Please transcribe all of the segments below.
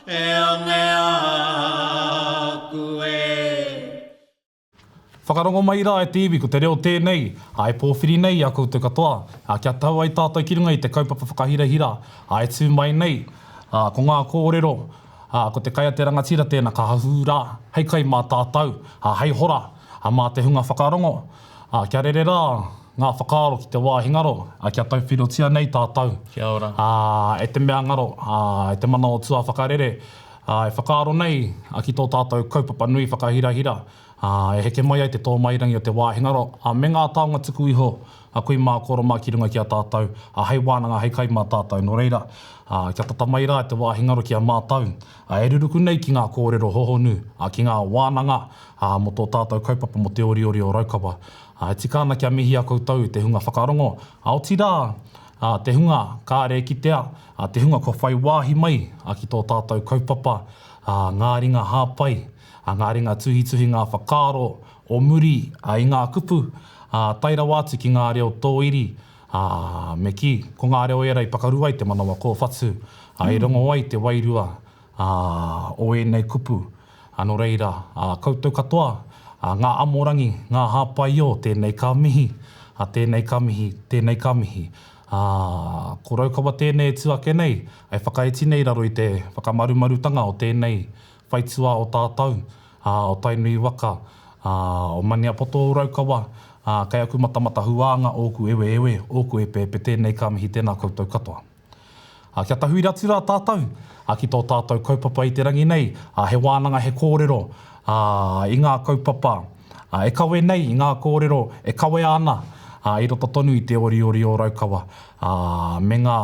E onge aku e. Whakarongo mai rā e te iwi, ko te reo tēnei, ā, e pōwhiri nei i a koutou katoa, ā, kia tau ai tātou ki runga i te kaupapa whakahirahira, ā, e tū mai nei, ā, ko ngā kōrero, ā, ko te kai a te rangatira tēnā ka hahū rā, hei kai mā tātou, ā, hei hora, ā, mā te hunga whakarongo, ā, kia rere rā ngā whakaaro ki te wāhi ngaro, ā, kia tauwhirotia nei tātou, Kia ora. ā, e te mea ngaro, ā, e te mana o tuawhakarere, ā, e whakaaro nei, ā, ki tō tātou kaupapa nui whakahirahira, ā, e heke mai ai te tōmairangi o te wāhi ngaro, ā, me ngā taonga tuku iho a kui mā koro mā ki runga ki a tātou, ā, hei wānanga, hei kai mā tātou. Nō reira, ā, kia tata mai rā te wāhi ngaro ki a mātou, ā, e ruruku nei ki ngā kōrero hohonu, ā, ki ngā wānanga, ā, mō tō tātou kaupapa mō te oriori o Raukawa. Ā, e tika ana kia mihia koutou te hunga whakarongo, ā, otirā, ā, te hunga kāre e kitea, ā, te hunga kua whai wāhi mai, ā, ki tō tātou kaupapa, ā, ngā ringa hāpai, ā, ngā ringa tuhituhi ngā whakaaro o muri, ā, i ngā kupu, ā, tae rawa atu ki ngā reo tōiri, ā, me kī, ko ngā reo ērā i pakaru ai te manawa kōwhatu, ā, i rongo ai te wairua, ā, o ēnei kupu. Ā, nō reira, ā, koutou katoa, ā, ngā amorangi, ngā hāpai-o, tēnei ka mihi, ā, tēnei ka mihi, tēnei ka mihi. Ā, ko Raukawa tēnei e tū ake nei, e whakaiti nei i raro i te whakamarumarutanga o tēnei whaitua o tātou, ā, o Tainui waka, ā, o Maniapoto o Raukawa, ā, kei aku matamata huānga ōku eweewe, ōku epeepe tēnei ka mihi tēnā koutou katoa. Ā, kia tahuri atu rā tātou, ā, ki tō tātou kaupapa i te rangi nei, ā, he wānanga, he kōrero, ā, i ngā kaupapa, ā, e kawe nei i ngā kōrero e kawea ana, ā, i roto tonu i te oriori o Raukawa, ā, me ngā,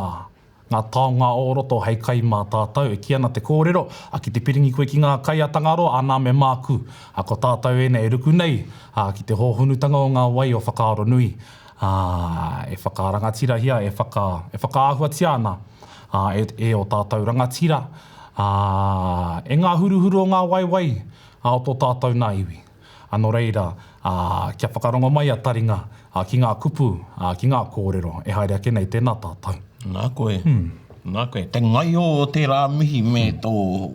ngā taonga o roto hei kai mā tātou. E kī ana te kōrero, ā, ki te piringi koe ki ngā kai a Tangaroa, anā me māku, ā, ko tātou ēnei e ruku nei, ā, ki te hōhonutanga o ngā wai o whakaaro nui, ā, e whakarangatirahia, e whaka, e whakaahuatia ana, ā, e, e ō tātou rangatira, ā, e ngā huruhuru o ngā waewae, ā, o tō tātou nā iwi. Ā, nō reira, ā, kia whakarongo mai a taringa, ā, ki ngā kupu, ā, ki ngā kōrero e haere ake nei, tēnā tātou. Nā koe, nā koe, te ngaio o tērā mihi me tō,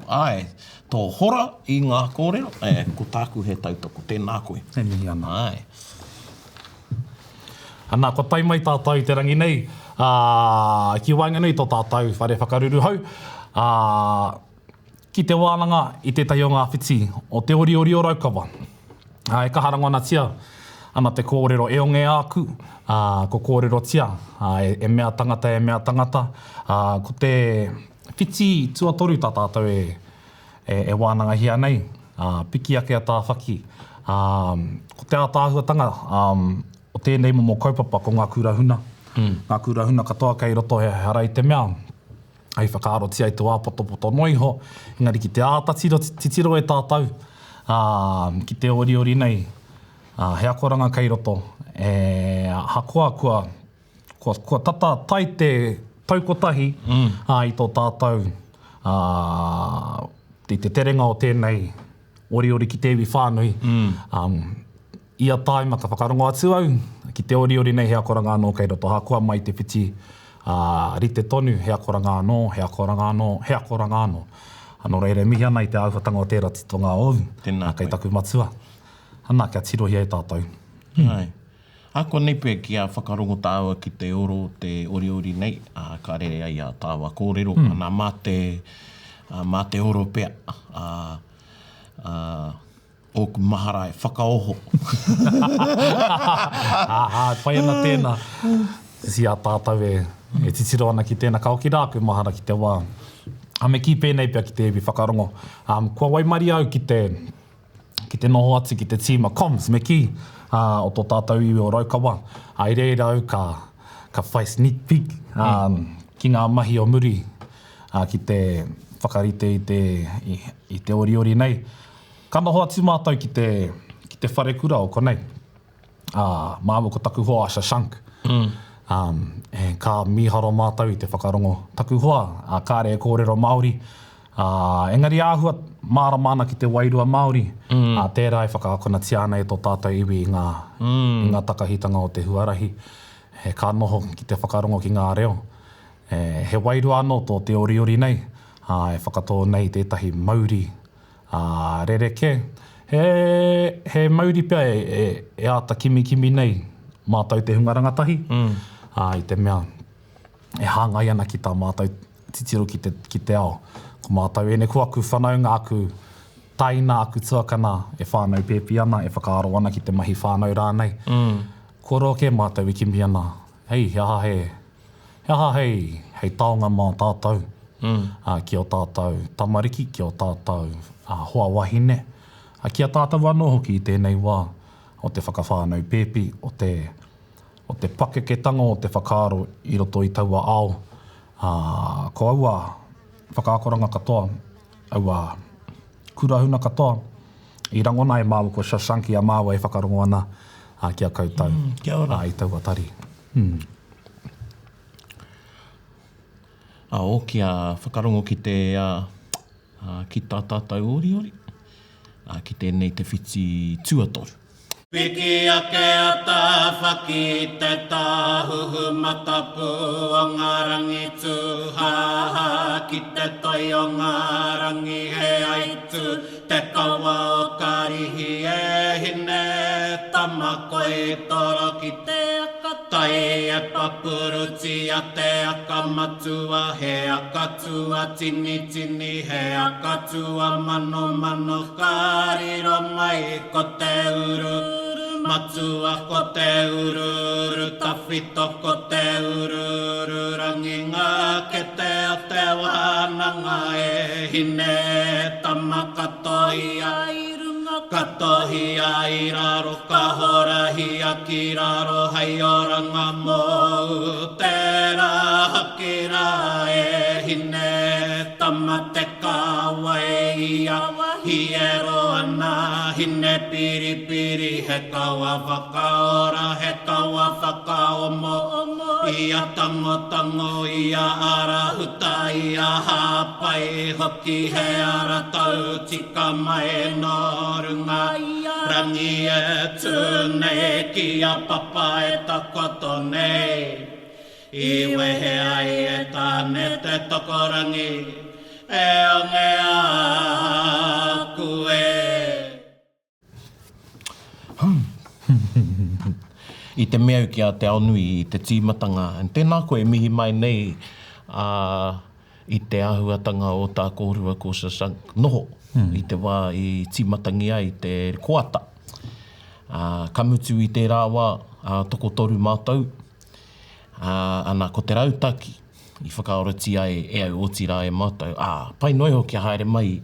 āe, tō hora i ngā kōrero, e, ko tāku he tautoko, tēnā koe. E mihi ana. Āe. Ana, kua tae mai tātou i te rangi nei, ā, ki waenganui i tō tātou whare whakaruruhau, ā, ki te wānanga i tētahi o ngā whiti o te oriori o Raukawa. Ā, e kaha rangonatia ana te kōrero e onge āku, ā, ko kōrerotia, ā, e, e mea tangata, e mea tangata, ā, ko te whiti tuatoru tā tātou e, e, e wānangahia nei, ā, piki ake a Tāwhaki, ā, ko te ātaahuatanga, ā, o tēnei momo kaupapa ko ngā kura huna. Mm. Ngā kura huna katoa kei roto he hara i te mea, hei whakaarotia i te wā potopoto noa iho, engari ki te āta tiro, titiro e tātou, ā, ki te oriori nei, ā, he akoranga kei roto, e, ahakoa kua, kua, kua tata tae te tau kotahi, mm. ā, i tō tātou, ā, i te terenga o tēnei oriori ki te iwi whānui, mm. um, Ia tāima ka whakarongo atu au ki te oriori nei he akoranga anō kei roto, ahakoa mai te whiti, ā, rite tonu he akoranga anō, he akoranga anō, he akoranga anō. Nō reira e mihi ana i te āhuatanga o tērā titonga ōu, Tēnā kei koe. taku matua. Ana, kia tirohia e tātou. Āe. Ahakoa nei pea kia whakarongo tāua ki te oro o te oriori nei, ā, ka rere ai ā tāua kōrero, ana, mā te, ā, mā te oro pea, ā, ā, Ōku mahara e whakaoho. Ā, pai ana tēnā. I a tātou e, e titiro ana ki tēnā, ka hoki rā aku mahara ki te wā. A me kī pēnei pea ki te iwi whakarongo. Um, kua waimaria au ki te, ki te noho atu ki te tīma comms, me kī, uh, o tō tātou iwi o Raukawa. A, i reira au ka, ka whai sneak peek um, ki ngā mahi o muri, uh, ki te whakarite i te, i, i te oriori nei. Ka noho atu mātou ki te, ki te wharekura o konei. Ā, māua ko taku hoa a Shashank. Mm. Um, e, ka mīharo mātou i te whakarongo. Taku hoa, ā, kāre e kōrero Māori. Ā, engari āhua mārama ana ki te wairua Māori. Mm. Ā, tērā e whakaakonatia ana e tō tātou iwi i ngā, mm. i ngā takahitanga o te huarahi. E, ka noho ki te whakarongo ki ngā reo. E, he wairua anō tō te oriori nei. ā, e whakatō nei tētahi mauri, ā, rerekē. He, he mauri pea e, e, e āta kimikimi nei mātou te hunga rangatahi, ā, i te mea e hāngai ana ki tā mātou titiro ki te, ki te ao. Ko mātou ēnei, ko aku whanaunga, aku taina, aku tuakana e whānau pēpi ana, e whakaaro ana ki te mahi whānau rānei. Kua roa kē mātou e kimi ana, hei, he aha he, he aha hei, hei taonga mā tātou, ā, ki ō tātou tamariki, ki ō tātou hoa wahine, ā, ki a tātou anō hoki i tēnei wā o te whakawhānau pēpi, o te, o te pakeketanga o te whakaaro i roto i taua ao, ā, ko aua whakaakoranga katoa, aua kurahuna katoa, i rangona e māua ko Shashank i a māua e whakarongo ana ki a koutou Kia ora. i taua tari. Ā, o, kia whakarongo ki te, ā, ki tā tātou oriori, ā, ki tēnei te whiti tuatoru. Piki ake a Tāwhaki i te tāhuhu matapu o ngā rangi tūhāhā ki te toi o ngā rangi he aitu te kawa o Karihi e hine tama koi toro ki te aka tai e papurutia te aka matua he aka Tuatinitini he aka tuamanomano ka riro mai ko te uru matua ko te uruuru tawhito ko te uruuru rangi ngā kete o te wānanga e hine tama katohia i runga katohia i raro ka horahia ki raro hei oranga mōu tērā hoki rā e hine tama te kāwai ia hiero ana hine piripiri he kawa whakaora he kawa whakaomo ia tangotango ia arahuta ia hāpai hoki he ara tau tika mai nō runga rangi e tū nei ki a Papa e takoto nei. I wehe ai e Tāne te tokorangi, e onge āku e. I te mea au ki a Te Aonui i te tīmatanga, and tēnā koe e mihi mai nei ā, i te āhuatanga o tā kōrua ko Shashank noho i te wā i tīmatangia ai te koata. Ā, ka mutu i tērā wā, ā, tokotoru mātou, Ā, ana, ko te rautaki i whakaoratia ai e au, otirā e mātou, ā, pai noa iho kia haere mai,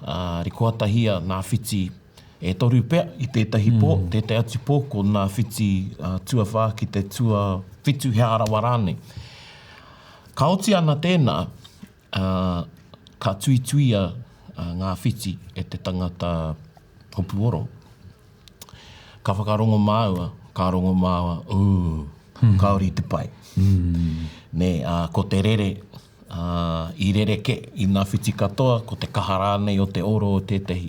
ā, rikoatahia nā whiti e toru pea i tētahi pō, tētahi atu pō ko nā whiti tuawhā ki te tuawhitu he aha rawa rānei. Ka oti ana tēnā, ā, ka tuituia ngā whiti e te tangata hopu oro. Ka whakarongo māua, ka rongo māua, ū, kāore i te pai. Nē, ā, ko te rere, ā, i rerekē i ngā whiti katoa, ko te kaha rānei o te oro o tētahi.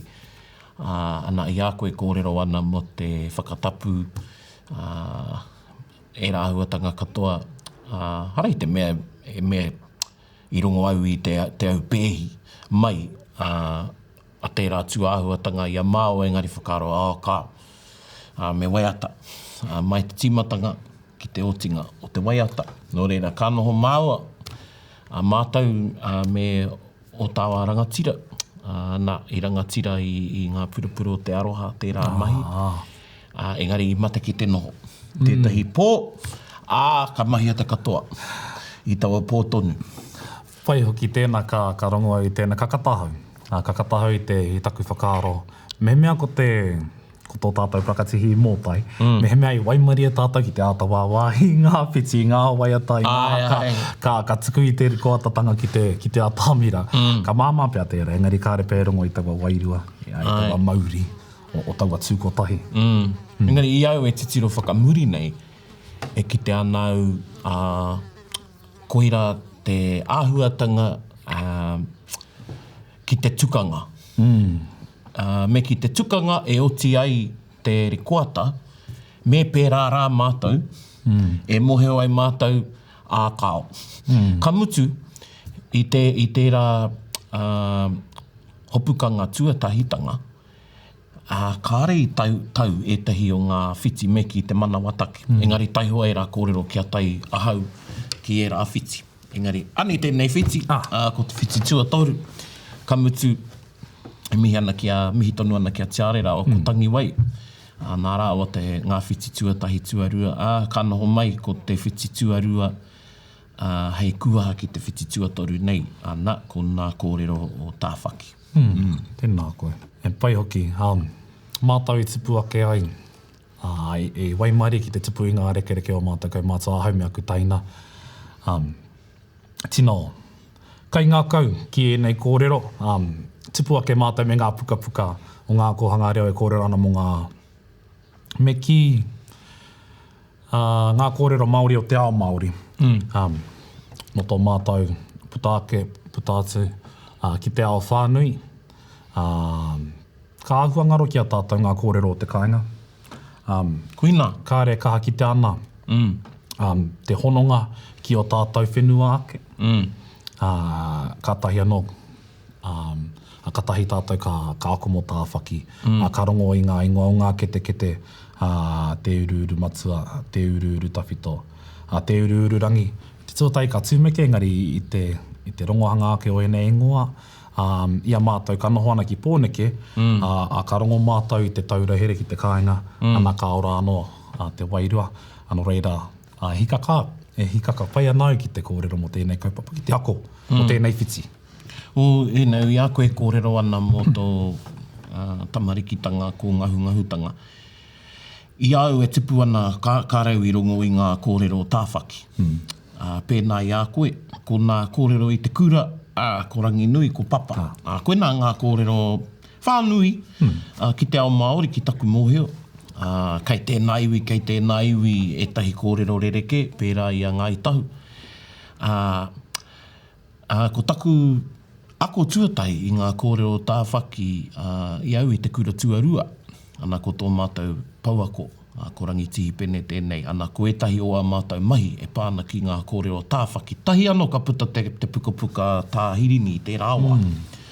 Ā, ana, i a koe kōrero ana mō te whakatapu, ā, ērā āhuatanga katoa, ā, hara i te mea, e mea i rongo au i te, te aupēhi mai, ā, a tērā tūāhuatanga i a māua engari whakaaro, oh, kāo, ā, me waiata, ā, mai te tīmatanga ki te otinga o te waiata. Nō reira, ka noho māua, a mātou ā, me ō tāua rangatira, ā, nā, i rangatira i, i ngā purapura o te aroha tērā mahi, ā, engari i mate ki te noho. Tētahi pō, ā, ka mahia te katoa i taua pō tonu. Pai hoki tēnā ka, ka rongo au i tēnā, ka kata ahau. Ā, ka kata ahau i te, i taku whakaaro, mehemea ko te, ko tō tātou parakatihi i mōtai, mehemea i waimarie tātou ki te āta wāwāhi i ngā whiti, i ngā waiata, i ngā haka, ka, ka tuku i te rikoatatanga ki te, ki te atamira, ka māmā pea tērā, engari kāre pea e rongo i taua wairua, i taua mauri o, o taua tū kotahi. Engari i au e titiro whakamuri nei, e kite ana au, ā, Koirā te āhuatanga ki te tukanga. Me ki te tukanga e oti ai te rikoata, me pērā rā mātou, e mōhio ai mātou, ā kāo. Ka mutu, i te, i tērā. hopukanga tuatahitanga, ā, kāre i tau, tau ētahi o ngā whiti me kī te manawataki. Engari taihoa ērā kōrero kia tae ahau ki ērā whiti. Engari, anei tēnei whiti, ā, ko te whiti tuatoru, ka mutu, e mihi ana ki a, mihi tonu ana ki a Tiare rāua ko Tangiwai, ā, nā rāua te, ngā whiti tuatahi, tuarua, ā, ka noho mai ko te whiti tuarua, ā, hei kuaha ki te whiti tuatoru nei, ana, ko nā kōrero o Tāwhaki. Mm. Tēnā koe. E pai hoki, ā, mātou i tupu ake ai, ā, i, i waimarie ki te tupu i ngā rekereke o mātou kaumātua ahau me aku taina, ā, tino kaingākau ki ēnei kōrero, ā, tupu ake mātou me ngā pukapuka o ngā kōhanga reo e kōrero ana mō ngā, me kī, ā, ngā kōrero Māori o te ao Māori. Ā, mō tō mātou puta ake, puta atu, ā, ki te ao whānui, ā, ka āhua ngaro ki a tātou ngā kōrero o te kāinga. Ā, Koinā. Kāre e kaha kitea ana, ā, te hononga ki ō tātou whenua ake. Ā, kātahi anō, Ā, katahi tātou ka, ka ako mō Tāwhaki, ā, ka rongo i ngā ingoa o ngā ketekete, ā, Te Uruuru Matua, Te Uruuru Tawhito, ā, Te Uruuru Rangi. I te tuatahi ka tumeke, engari i te, i te rongohanga ake o ēnei ingoa, ā, i a mātou ka noho ana ki Pōneke, ā, ā, ka rongo mātou i te taura here ki te kāinga, ana ka ora anō, ā, te wairua. Ā, nō reira, ā, hikaka, e hikaka pai ana au ki te kōrero mō tēnei kaupapa, ki te ako mō tēnei whiti. O, ēnei, i a koe e kōrero ana mō tō tamarikitanga, kōngahungahutanga, i a au e tupu ana, ka, kāre au i rongo i ngā kōrero tāwhaki. Ā, pēnā i a koe, ko nā kōrero i te kura, ā, ko Ranginui, ko Papa. Ā, koinā ngā kōrero whānui, ā, ki te ao Māori, ki taku mōhio. Ā, kei tēnā iwi, kei tēnā iwi ētahi kōrero rerekē, pērā i a Ngāi Tahu. Ā, Ā, ko taku ako tuatahi i ngā kōrero tāwhaki i au i te kura tuarua, ana ko tō mātou pouako, ā, ko Rangitihi Pene tēnei, ana ko ētahi o ā mātou mahi e pā ana ki ngā kōrero tāwhaki. Tahi anō ka puta te, te pukapuka Tā Hirini i tērā wā.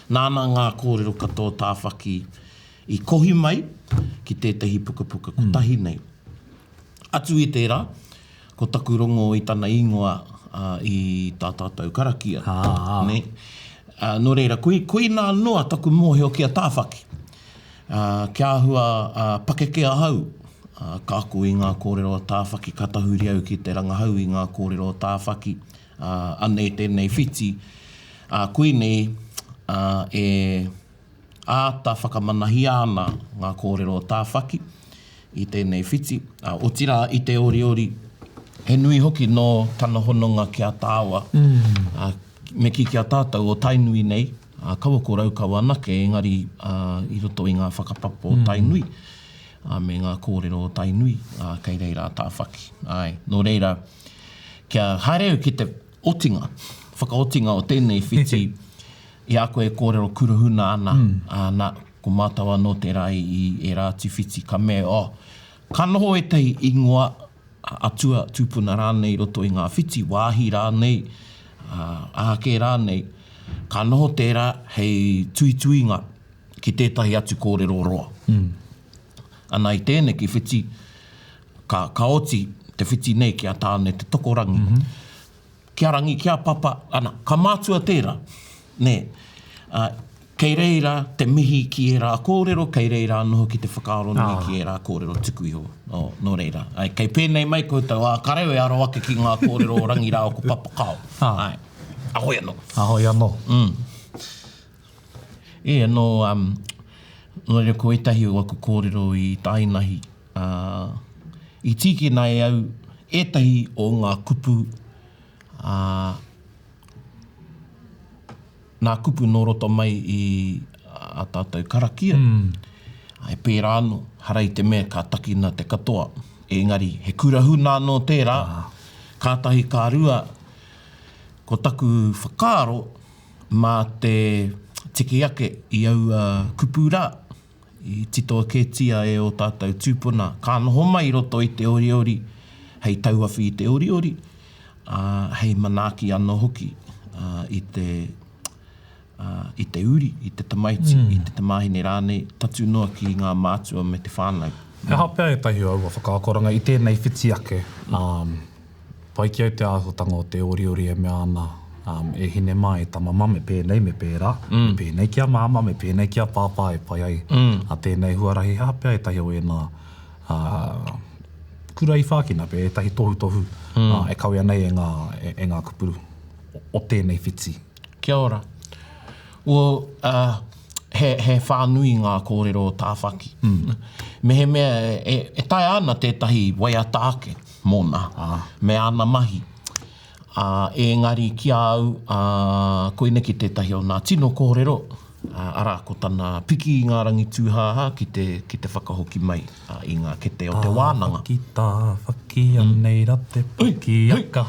Nāna ngā kōrero katoa tāwhaki i kohi mai ki tētahi pukapuka kotahi nei. Atu i tērā, Ko taku rongo i tana ingoa i tā tātou karakia. Nē? Nō reira, koinā noa taku mōhio ki a Tāwhaki. Kia āhua pakeke ahau, ka ako i ngā kōrero a Tāwhaki, ka tahuri au ki te rangahau i ngā kōrero a Tāwhaki, anei tēnei whiti, koinei e āta whakamanahia ana ngā kōrero o Tāwhaki i tēnei whiti, ā, otirā i te oriori, he nui hoki nō tana hononga ki a tāua, ā, me kī ki a tātou o Tainui nei, ā, kaua ko Raukawa anake, engari, ā, i roto i ngā whakapapa o Tainui, ā, me ngā kōrero o Tainui, ā, kei reira a Tāwhaki. Āe, nō reira, kia haere au ki te otinga, whakaotinga o tēnei whiti, I a koe e kōrero kuruhuna ana, ā, nā, ko mātou anō tērā i, i ērā atu whiti, ka mea, oh, ka noho ētahi ingoa atua, tūpuna rānei i roto i ngā whiti, wāhi rānei, ā, aha kē rānei, ka noho tērā hei tuituinga ki tētahi atu kōrero roa. Ana i tēneki whiti, ka, ka oti te whiti nei ki a Tāne Te Tokorangi. Ki a Rangi, ki a Papa, ana, ka mātua tērā, nē. Ā, kei reira te mihi ki ērā kōrero, kei reira anō hoki te whakaaro nui ki ērā kōrero tuku iho. Nō, nō reira, āe, kei pēnei mai koutou, ā, ka reo e aro ake ki ngā kōrero o Rangi rāua ko Papa, kāo. Āe. Ahoi anō. Ahoi anō. Mm. E, nō, um, nō reira ko ētahi o aku kōrero i tāinahi, ā, i tīkina e au ētahi o ngā kupu, ā, nā kupu nō roto mai i ā tātou karakia, e pērā anō, hara i te mea ka takina te katoa, engari he kura huna anō tērā, kātahi ka rua, ko taku whakaaro, Mā te tiki ake i aua kupu rā, i titoa kētia e ō tātou tūpuna, ka noho mai i roto i te oriori hei tauawhi i te oriori, ā, hei manaaki anō hoki i te, i te uri, i te tamaiti, i te tamāhine rānei, tatū noa ki ngā mātua me te whānau. He aha pea ētahi o aua whakaakoranga i tēnei whiti ake? Pai ki au te āhuatanga o te oriori e mea ana, e hine mā, e tama mā, me pēnei, me pērā, me pēnei ki a māmā, me pēnei ki a pāpā e pai ai tēnei huarahi. He aha pea ētahi o ēnā kura i whākina pea, ētahi tohutohu e kawea nei e ngā kupu o tēnei whiti? Kia ora. Well, uh, he, he whānui ngā kōrero o Tāwhaki. Mm. Mehemea e, e taea ana tētahi waiata ake mōna, ah. me āna mahi. Uh, engari ki a au, uh, koineki tētahi o nā tino kōrero, uh, arā, ko tana piki i ngā rangi tūhāhā ki te, ki te whakahoki mai uh, i ngā kete o te wānanga. Tāwhaki, tāwhaki, anei ra te paki aka.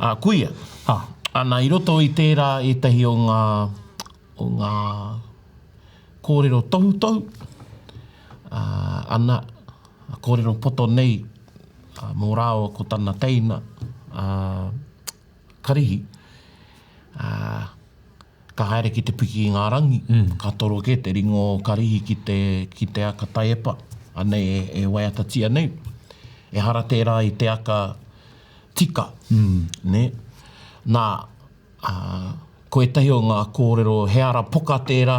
Ā, koia. Ā. Ana, i roto i tērā ētahi o ngā, o ngā kōrero tohutohu, ā, ana, kōrero poto nei mō rāua ko tana teina, ā, Karihi, ā, ka haere ki te piki i ngā rangi, ka toro kē te ringa o Karihi ki te, ki te aka taiepa, anei e, e waiatatia nei. Ehara tērā i te aka tika, nē. Nā, ā, ko ētahi o ngā kōrero, he ara poka tērā,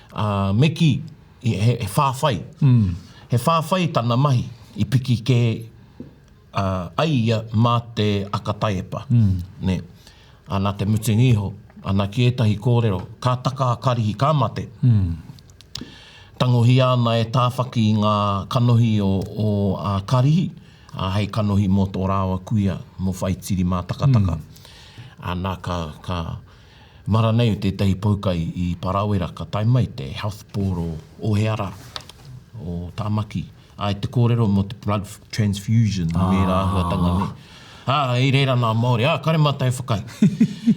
ā, me kī, he, he whāwhai. He whāwhai tana mahi, i piki kē ā, ai ia mā te aka taiepa, nē. Ā, nā te mutunga iho, ana ki ētahi kōrero, ka taka a Karihi ka mate. Tangohia ana e Tāwhaki ngā kanohi o, o a Karihi, ā, hei kanohi mō tō rāua kuia, mō Whaitiri Mātakataka. Ā, nā, ka, ka mara nei tētahi poukai i Parawera, ka tae mai te Health Board o Oheara, o Tāmaki, Āe, te kōrero mō te blood transfusion me ērā āhuatanga nei. Ā, i reira nā Māori, ā, kare mātou e whakaae.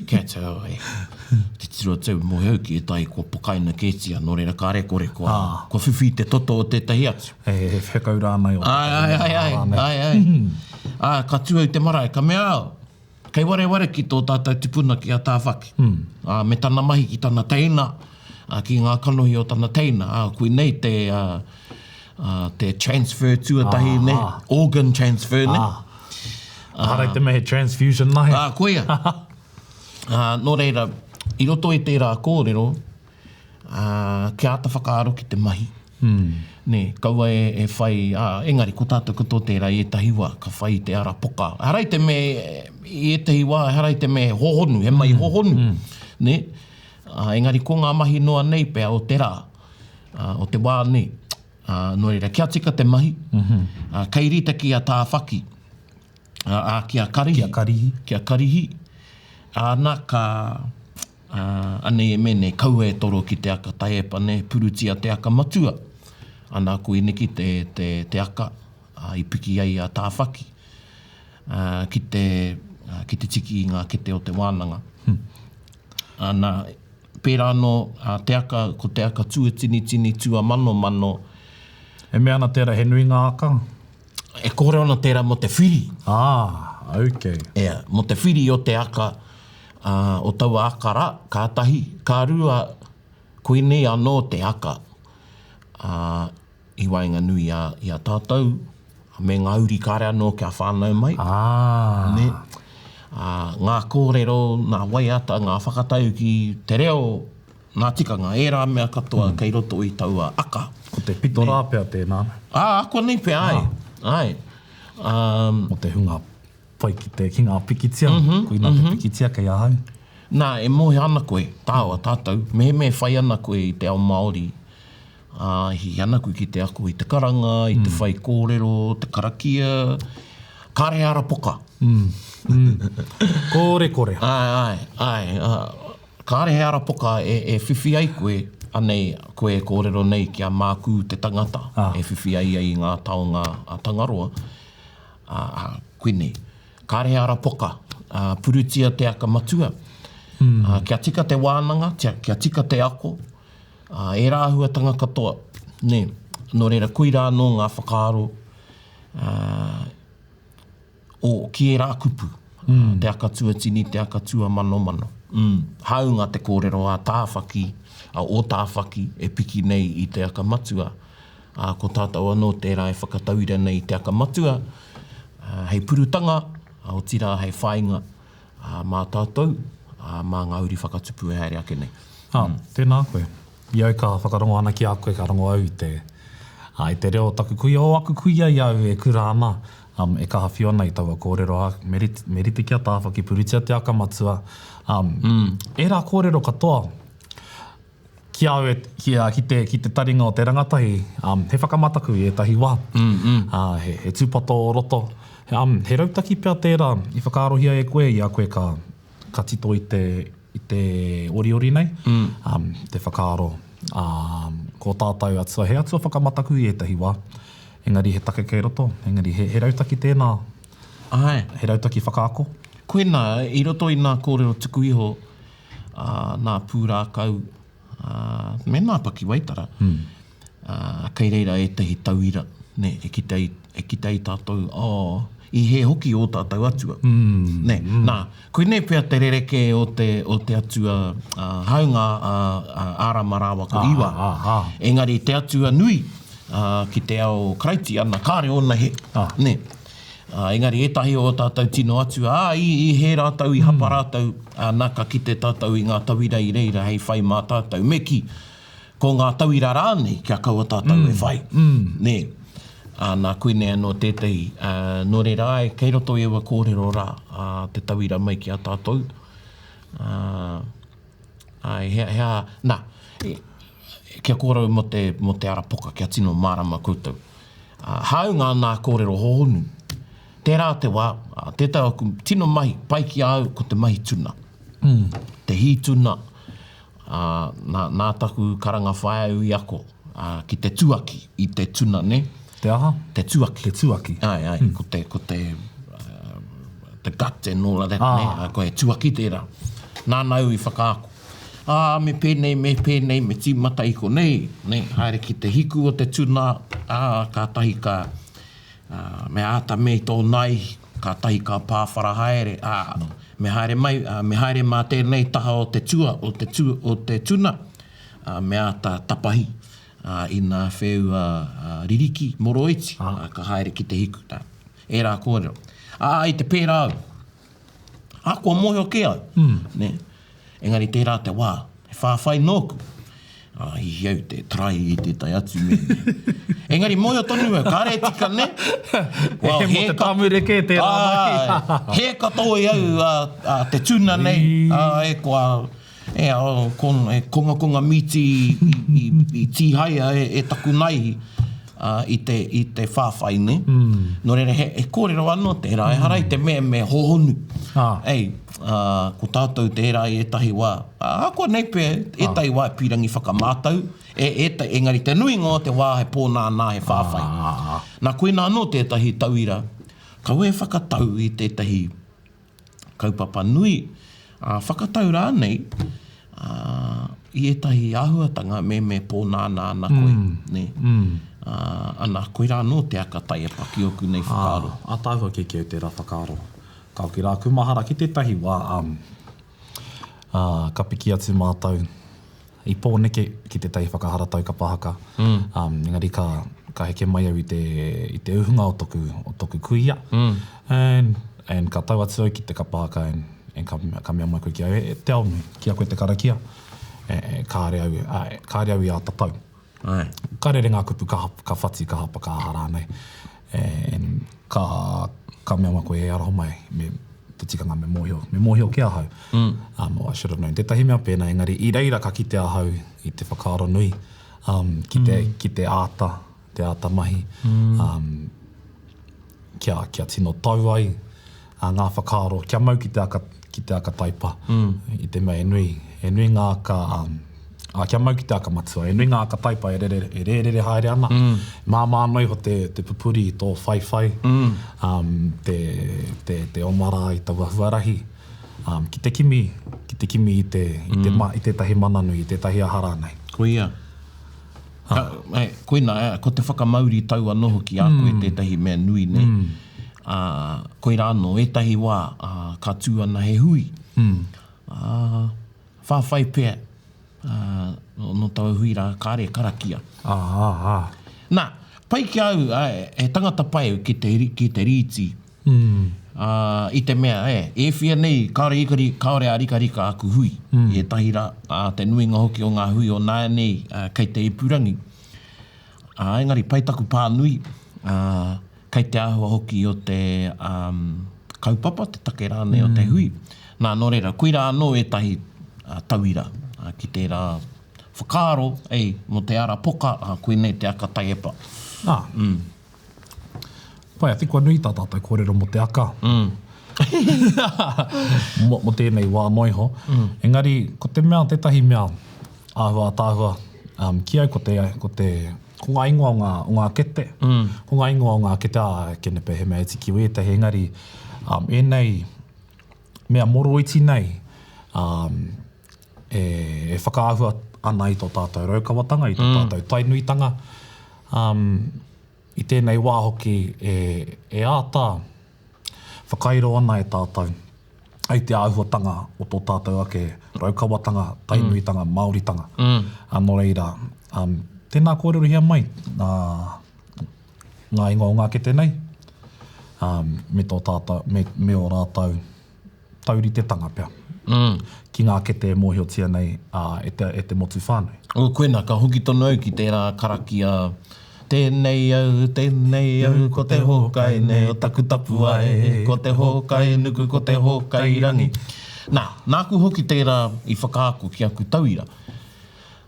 Kia tau, e. Titiro atu, mōhio au ki ētahi kua pokaina kētia, nō reira kāre kore kua, kua whiwhi i te toto o tētahi atu. He, he whekau rānei o tētahi. Āe, āe, āe, āe, āe. Ā, ka tū au te marae, ka mea au, Kei wareware ki tō tātou tipuna ki a Tāwhaki, ā, me tana mahi ki tana teina, ā, ki ngā kanohi o tana teina, ā, koinei te, ā, ā, te transfer tuatahi, nē, organ transfer, nē. Ehara i te mea he transfusion nahe. Ā, koia. Ā, nō reira, i roto i tērā kōrero, ā, kia āta whakaaro ki te mahi, nē, kaua e, e whai, ā, engari ko tātou katoa tērā i ētahi wā, ka whai i te ara poka. Ehara i te mea, i ētahi wā, ehara i te mea he hohonu, he mahi hohonu, nē, ā, engari ko ngā mahi noa nei pea o te rā, ā, o te wā nei, ā, nō reira, kia tika te mahi, ā, kei rite ki a Tāwhaki, ā, ā, ki a Karihi, Ki a Karihi. ki a Karihi, āna ka, Ā, anei e mene, kaua e toro ki te aka taiepa, nē, purutia te aka matua. Ana, koineki te, te, te aka, ā, i piki ai a Tāwhaki, ā, ki te, ā, ki te tiki i ngā kete o te wānanga. Ana, pērā anō, ā, te aka, ko te aka tuatinitini, tuamanomano. E mea ana tērā he nui ngā aka? E kōrero ana tērā mō te whiri. Ah, okay. Ea, mō te whiri o te aka, ā, o taua aka rā, ka tahi, ka rua, koinei anō te aka, ā, i waenganui i a, i a tātou, me ngā uri kāre anō kia whānau mai. Ah. Nē? Ā, ngā kōrero, ngā waiata, ngā whakataukī, te reo, Ngā tikanga, ērā mea katoa kei roto i taua aka. Ko te pito rā pea tēnā. Ā, akonei pea, āe. Āe. Um. Mō te hunga pai ki te, ki ngā pikitia, koinā te pikitia kei ahau. Nā, e mōhio ana koe, tāua, tātou, mehemea e whai ana koe i te ao Māori, ā, e hiahia ana koe ki te ako i te karanga, i te whaikōrero, te karakia, kāre he ara poka. Kore kore. Āe, āe, āe. Kāre he ara poka e whiwhi ai koe, anei koe e kōrero nei kia mākū te tangata e whiwhi ai ia i ngā taonga a Tangaroa, ā, koinei. Kāre he ara poka, ā, purutia te aka matua, ā, kia tika te wānanga, kia tika te ako, ā, ērā āhuatanga katoa, nē. Nō reira, koirā anō ngā whakaaro, ā, O, ki ērā kupu, te aka tuatini, te aka tuamanomano. Hāunga te kōrero a Tāwhaki, a ō Tāwhaki e piki nei i te aka matua, ā, ko tātou anō tērā e whakatauira nei i te aka matua, ā, hei purutanga, ā, otirā hei whāinga, ā, mā tātou, ā, mā ngā uri whakatupu e haere ake nei. Ā, tēnā koe. I au ka whakarongo ana ki a koe, ka rongo au i te, ā, i te reo o taku kuia, o aku kuia i a au e kura ana, ā, e kaha whiu ana i taua kōrero, ā, me rite, me rite ki a Tāwhaki, puritia te aka matua, ā, ērā kōrero katoa, ki a au e, ki a, ki te, ki te taringa o te rangatahi, ā, he whakamataku i ētahi wā, ā, he, he tūpato o roto, ā, he rautaki pea tērā i whakaarohia e koe i a koe ka, ka tito i te, i te oriori nei, um, te whakaaro, um, ko tātou atua, he atua whakamataku i ētahi wā, engari he take kei roto, engari he, he rautaki tēnā, Āe. he rautaki whakaako. Koinā, i roto i nā kōrero tuku iho, ā, nā pūrākau, ā, me nā pakiwaitara, ā, kei reira ētahi tauira, nē, e kite ai, e kite ai tātou, oh, i hē hoki ō tātou atua, nē. Nā, koinei pea te rerekē o te, o te atua, ā, hāunga a, a Ārama rāua ko Iwa, engari te atua nui, ā, ki te ao Karaitiana, kāre ōna hē, nē. Ā, engari ētahi o ō tātou tino atua, ā, i, i hē rātou, i hapa rātou, ā, nā, ka kite tātou i ngā tauira i reira hei whai mā tātou. Me kī, ko ngā tauira rānei kia kaua tātou e whai, nē. Ā, nā, koinei anō tētahi, ā, nō reira, āe, kei roto i aua kōrero rā, ā, te tauira mai ki a tātou, ā, āe, he, he aha, nā, kia kōrero mō te, mō te ara poka, kia tino mārama koutou. Ā, hāunga nā kōrero hōhonu, tērā te wā, ā, tētahi o aku tino mahi pai ki a au ko te mahi tuna. Te hī tuna, ā, nā, nā taku karanga whaea au i ako, ā, ki te tuaki i te tuna, nē. Te aha? Te tuaki. Te tuaki. Āe, āe, ko te, ko te, the gut and all of that, nē, ā, ko he tuaki tērā. Nāna au i whakaako. Ā, me pēnei, me pēnei, me tīmata i konei, nē, haere ki te hiku o te tuna, ā, kātahi ka, ā, me āta me i tō naihi, kātahi ka pāwhara haere, ā, me haere mai, ā, me haere mā tēnei taha o te tua, o te tu, o te tuna, ā, me āta tapahi, ā, inā wheua, ā, ririki, moroiti, ā, ka haere ki te hiku, ā, ērā kōrero. Ā, i te pērā au. Ā, kua mōhio kē au, nē. Engari tērā te wā, he whāwhai nōku. Ā, hihi au te try i tētahi atu mea, nē. Engari mōhio tonu au, kāre e tika, nē. Well, he mō te tāmure kē tērā mahi. Āe, hē katoa i au ā, te tuna nei, ā, e kua, e, ko, e kongakonga mīti i, i, i tīhaia e, e taku naihi. ā, i te, i te whāwhai, nē? Nō reira, he, he kōrero anō tērā, ehara i te mea me hōhonu. Ei, ā, ko tātou tērā i ētahi wā, ā, ahakoa nei pea, ētahi wā e pīrangi whakamātau, e, ēta, engari te nuinga o te wā he pōnānā, he whāwhai. Nā, koinā anō tētahi tauira, kaua e whakatau i tētahi kaupapa nui, ā, whakatau rānei, ā, i ētahi āhuatanga me me pōnānā ana koe, nē. Ā, ana, koirā anō te aka taiepa ki ōku nei whakaaro. Ā, ātaahua kē ki au tērā whakaaro. Ka hoki rā aku mahara ki tētahi wā, ā, ā, ka piki atu mātou i Pōneke ki tētahi whakaharatau kapa haka, ā, engari ka, ka heke mai au i te, i te uhunga o toku, o toku kuia, and, and ka tau atu au ki te kapa haka and, and ka, ka mea mai koe ki a au, e, Te Aonui, ki a koe te karakia, e, e, kāre au, ā, kāre au i āta tau. Āe. Ka rere ngā kupu ka, ka whati, ka hapa, ka aha rānei. And ka, ka mea mai koe, e aroha mai, me, te tikanga me mōhio, me mōhio ki ahau. Mm. Um, oh, I should have known. Tētahi mea pēnā, engari i reira ka kite ahau i te whakaaro nui um, ki, te, mm. ki te āta, te āta mahi, mm. um, kia, kia tino tau ai uh, ngā whakaaro, kia mau ki te aka, ki te aka taipa, mm. i te mea e nui, e nui ngā aka, um, ā, kia mau ki te aka matua, e nui ngā aka taipa e rere, e rērere haere ana, mm. māmā anō iho te, te pupuri i tō whaiwhai, mm. um, te, te, te omara i taua huarahi, um, ki te kimi, ki te kimi i, te, i, te, mm. ma, i tētahi mana nui, i tētahi aha rānei. Koia. Ka, e, koina, e, ko te whakamauri tau anō hoki a koe mm. tētahi mea nui nei. Mm. Ā, koirā anō, ētahi wā, ā, ka tū ana he hui. Mm. Ā, whāwhai pea, ā, nō taua hui rā, kāre e karakia. Ā, ā, ā. Nā, pai ki a au, āe, he tangata pai au ki te, ki te rīti. Ā, i te mea, e, e whia nei, kāore ikari, kāore a rikarika aku hui i ētahi rā, ā, te nuinga hoki o ngā hui o nāianei, ā, kei te ipurangi. Ā, engari pai taku pānui, ā, kei te āhua hoki o te kaupapa, te take rānei o te hui. Nā, nō reira, koirā anō ētahi tauira ki tērā whakaaro, ei, mō te ara poka, ā, koinei te aka taiepa. Ā. Pai, I think kua nui tā tātou kōrero mō te aka. Mō, mō tēnei wā noa iho. Engari, ko te mea, tētahi mea āhua ātaahua um, ki au, ko te, ko te, ko ngā ingoa o ngā, o ngā kete. Ko ngā ingoa o ngā kete, ā, kene pea he mea iti ki wētahi, engari, um, ēnei mea moroiti nei, um, e, e whakaahua ana i tō tātou Raukawatanga, i tō tātou Tainuitanga. Um, I tēnei wā hoki e, e āta whakairo ana e tātou ai te āhuatanga o tō tātou ake Raukawatanga, Tainuitanga, Māoritanga. Mm. Nō reira, um, tēnā kōrerohia mai ngā, ngā ingoa o ngā kete nei, um, me tō tātou, me, me ō rātou tauritetanga pea ki ngā kete e mōhiotia nei e te, e te motu whānui. Oh, koina, ka hoki tonu au ki tērā karakia, Tēnei au, tēnei au, ko te hōkai nei o taku tapuae, ko te hōkai nuku, ko te hōkai rangi. Nā, nāku hoki tērā i whakaako ki aku tauira.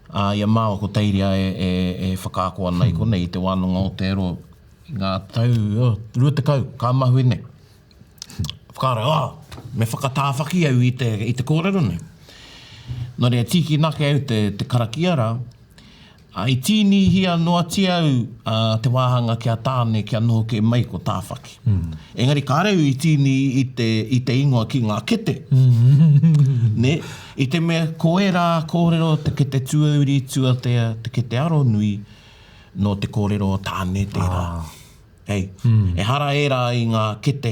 Ā, i a māua ko Teiria e, e, e whakaako ana i konei i te wānanga o Aotearoa i ngā tau, oh, 20, ka mahue nei. Whakaaro, oh, me whakatāwhaki au i te, i te kōrero nei. Nō reira, tīkina ake au te, te karakia rā. Ā, i tīnihia noatia au ā, te wāhanga ki a Tāne kia noho kē mai ko Tāwhaki. Mm. Engari kāre au i tīni i te, i te ingoa ki ngā kete. Mm. Nē? I te mea ko ērā kōrero te kete tuauri, tuatea, te kete aronui, nō te kōrero o Tāne tērā. Ah. Hei, ehara ērā i ngā kete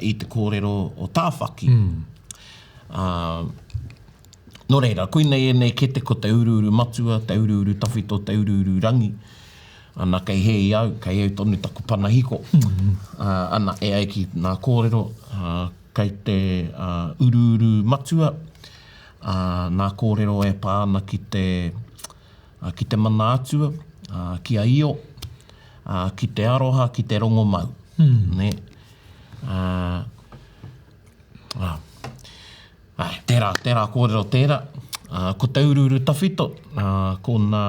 i te kōrero o Tāwhaki. Nō reira, koinei ēnei kete ko te uruuru matua, te uruuru tawhito, te uruuru rangi. Ana, kei hē i au, kei au tonu taku panahiko. Ana, e ai ki ngā kōrero, kei te uruuru matua, ngā kōrero e pā ana ki te, ki te mana atua, ki a Io, ki te aroha, ki te rongomau. Nē? Ā, ā, āe, tērā, tērā kōrero tērā. Ā, ko te uruuru tawhito, ā, ko nā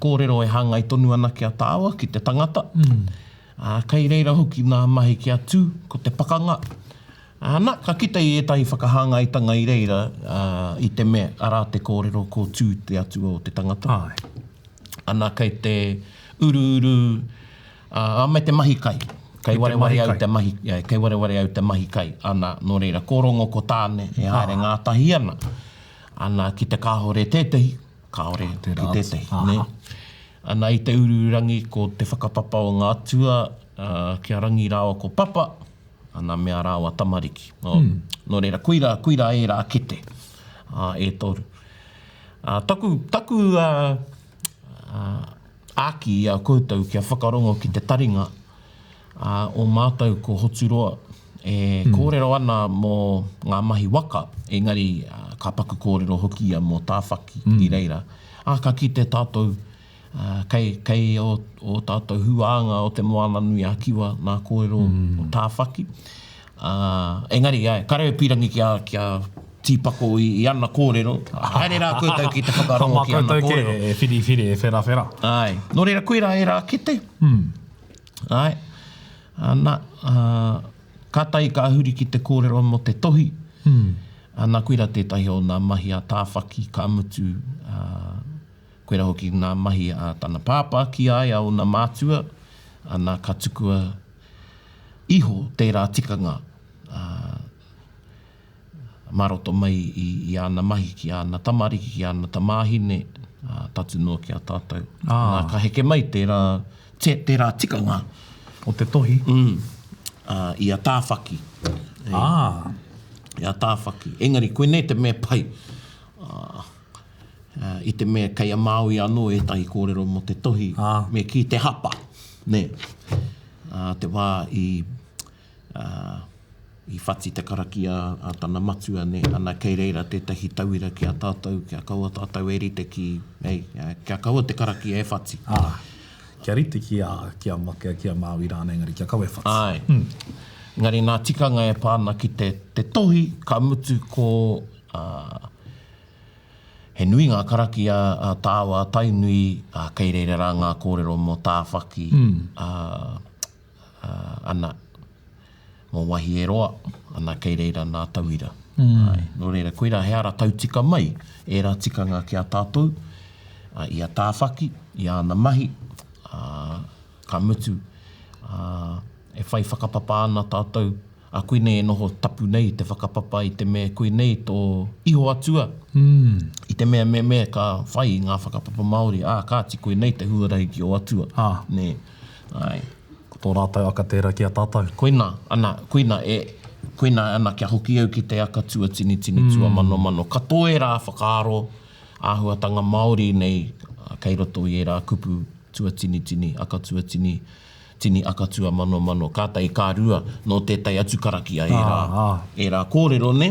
kōrero e hāngai tonu ana ki a tāua, ki te tangata. Ā, kei reira hoki nā mahi ki a Tū, ko te pakanga. Ā, nā, ka kite i ētahi whakahāngaitanga i reira, ā, i te mea, arā te kōrero ko Tū te atua o te tangata. Āe. Ana, kei te uruuru, ā, me te mahi kai. Kei wareware au te mahi, kei wareware au te mahi kai. Ana, nō reira, ko Rongo, ko Tāne e haere ngātahi ana. Ana, ki te kāhore tētehi, kāore ki tētehi, nē. Ana, i te uruururangi, ko te whakapapa o ngā atua, ā, ki a Rangi rāua ko Papa, Ana me a rāua tamariki. Nō reira, koirā, koirā ērā kete, ā, e toru. Ā, taku, taku, ā, ā, āki i a koutou kia whakarongo ki te taringa, ā, o mātou ko Hoturoa e kōrero ana mō ngā mahi waka, engari, ā, ka paku kōrero hoki ia mō Tāwhaki i reira. Ā, ka kite tātou, Ā, kei, kei ō, ō tātou huānga o Te Moananui-a-Kiwa nā kōrero o Tāwhaki. Ā, engari, āe, kāre au pīrangi kia, kia tīpako i, i ana kōrero. Haere rā koutou ki te whakarongo ki ana kōrero. Mā koutou kē e whiriwhiri, e wherawhera. Āe. Nō reira, koirā ērā kete. Āe. Ana, ā, kātahi ka huri ki te kōrero mō te tohi. Ana, koirā tētahi o nā mahi a Tāwhaki, ka mutu, ā, Koira hoki ngā mahi a tana pāpā ki a ia, ōna mātua, ana ka tukua iho tērā tikanga mā roto mai i, i āna mahi ki āna tamariki, ki āna tamāhine, ā, tatū noa ki a tātou. Ā. Nā, ka heke mai tērā, te, tērā tikanga. O te tohi. Mm. Ā, i a Tāwhaki. Ā. I a Tāwhaki. Engari, koinei te mea pai, ā, i te mea kei a Māui anō ētahi kōrero mō te tohi, me kī te hapa, nē. Ā, te wā i, ā, i whati te karakia a tana matua, nē, ana kei reira tētahi tauira ki a tātou, kia kaua tātou e rite ki, hei, kia kaua te karakia e whati. Ā, kia rite ki a, ki a Makea, ki a Māui rānei, engari kia kaua e whati. Āe. Engari nā tikanga e pā ana ki te, te tohi, ka mutu ko, ā, he nui ngā karakia a Tāwa, a Tainui, ā, kei reira rā ngā kōrero mō Tāwhaki, ā, ā, ana, mō Wahieroa, ana, kei reira nā tauira. Āe, nō reira, koirā he ara tautika mai ērā tikanga ki a tātou, ā, i a Tāwhaki, i āna mahi, ā, ka mutu, ā, e whai whakapapa ana tātou, ā, koinei e noho tapu nei te whakapapa i te mea koinei tō iho atua, i te mea me me ka whai i ngā whakapapa Māori, ā, kāti koinei te huarahi ki ō atua, nē, āe. Ko tō rātou aka tērā ki a tātou. Koinā, ana, koinā e, koinā ana kia hoki au ki te aka tuatinitini, tuamanomano. Katoa ērā whakaaro, āhuatanga Māori nei kei roto i ērā kupu tuatinitini, aka tuatini, tini aka tuamanomano, kātahi ka rua nō tētahi atu karakia ērā, ērā kōrero, nē?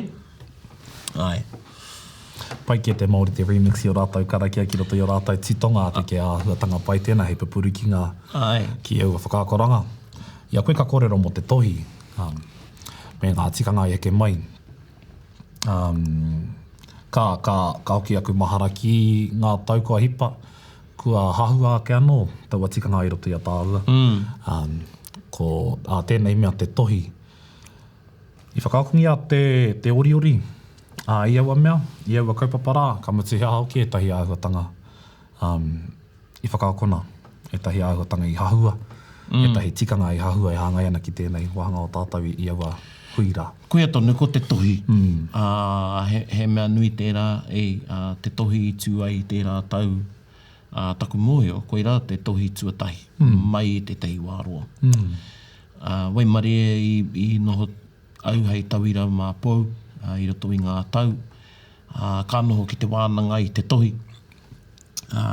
Āe. Pai kē te Māori te remix i ō rātou karakia ki roto i ō rātou titonga, ā, te āhuatanga pai tēnā hei pupuri ki ngā, ki aua whakaakoranga. I a koe ka kōrero mō te tohi, me ngā tikanga i heke mai, ka, ka, ka hoki aku mahara ki ngā tau kua hipa, kua hahua ake anō taua tikanga i roto i a tāua. Ko, ā, tēnei mea te tohi, I whakaakongia te, te oriori, ā, i aua mea, i aua kaupapa rā, ka mutu he aha hoki ētahi āhuatanga, um, i whakaakona, ētahi āhuatanga i hahua, mm. ētahi tikanga i hahua e hāngai ana ki tēnei wāhanga o tātou i, i aua hui rā. Koia tonu ko te tohi, mm. ā, he, he mea nui tērā, ei, ā, te tohi i tū ai i tērā tau, ā, taku mōhio, koirā te tohi tuatahi mm. mai i tētahi wā roa. Mm. Ā, waimarie i, i noho au hei tauira mā Pou, ā, i roto i ngā tau, ā, ka noho ki te wānanga i te tohi. Ā,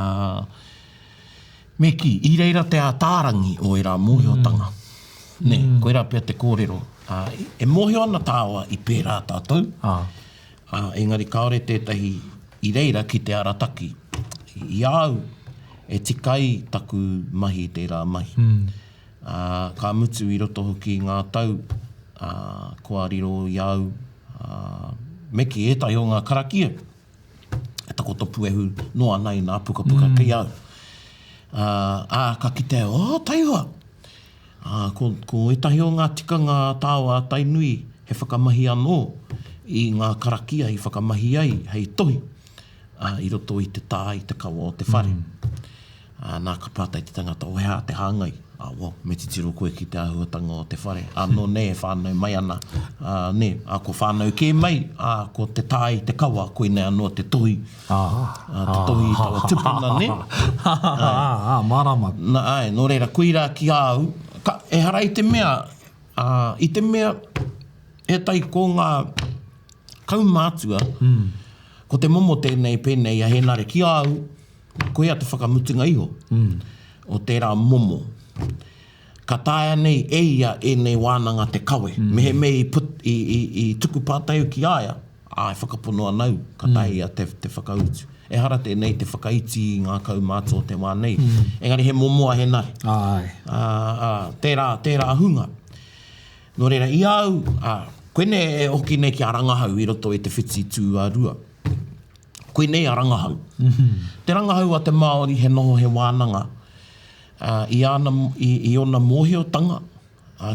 me kī, i reira te ātārangi o ērā mōhiotanga. Mm. Nē, mm. koirā pea te kōrero. Ā, e mōhio ana tāua i pērā tātou, ā, ā, engari kāore tētahi i reira ki te arataki. I a au, e tika ai taku mahi i tērā mahi. Mm. Ā, ka mutu i roto hoki i ngā tau, ā, kua riro i a au, ā, me kī, ētahi o ngā karakia e takoto puehu noa ana i ngā pukapuka mm. kei au. Ā, ā, ka kite au, oh, taihoa! Ā, ko, ko ētahi o ngā tikanga a Tāoa a Tainui he whakamahi anō i ngā karakia i whakamahi ai hei tohi ā, i roto i te tā, i te kawa o te whare. Mm. Ā, nā, ka pātai te tangata, Oh, he aha te hāngai? Ā, well, me titiro koe ki te āhuatanga o te whare. Ānō nei e whānau mai ana, ā, nē, ā, kua whānau kē mai, ā, ko te tā i te kawa, koinei anō te tohi, ā, te tohi i taua tupuna, nē? Ā, ā, mārama. Nā, āe, nō reira, koirā ki a au, ka, ehara i te mea, ā, i te mea, he tai ko ngā kaumātua, ko te momo tēnei pēnei a Hēnare ki a au, Koia te whakamutunga iho o tērā momo. Ka taea nei e ia ēnei wānanga te kawe. Mehemea i put, i, i, i tuku pātai au ki a ia, āe, whakapono ana au, ka taea ia te, te whakautu. Ehara tēnei te whakaiti i ngā kaumātua o te wā nei. Engari he momo a Henare. Āe. Ā, ā, tērā, tērā hunga. Nō reira, i a au, ā, koinei e hoki nei ki a rangahau i roto i te whiti tū-a-rua. Koinei a rangahau. Te rangahau a te Māori he noho he wānanga i āna, i, i ōna mōhiotanga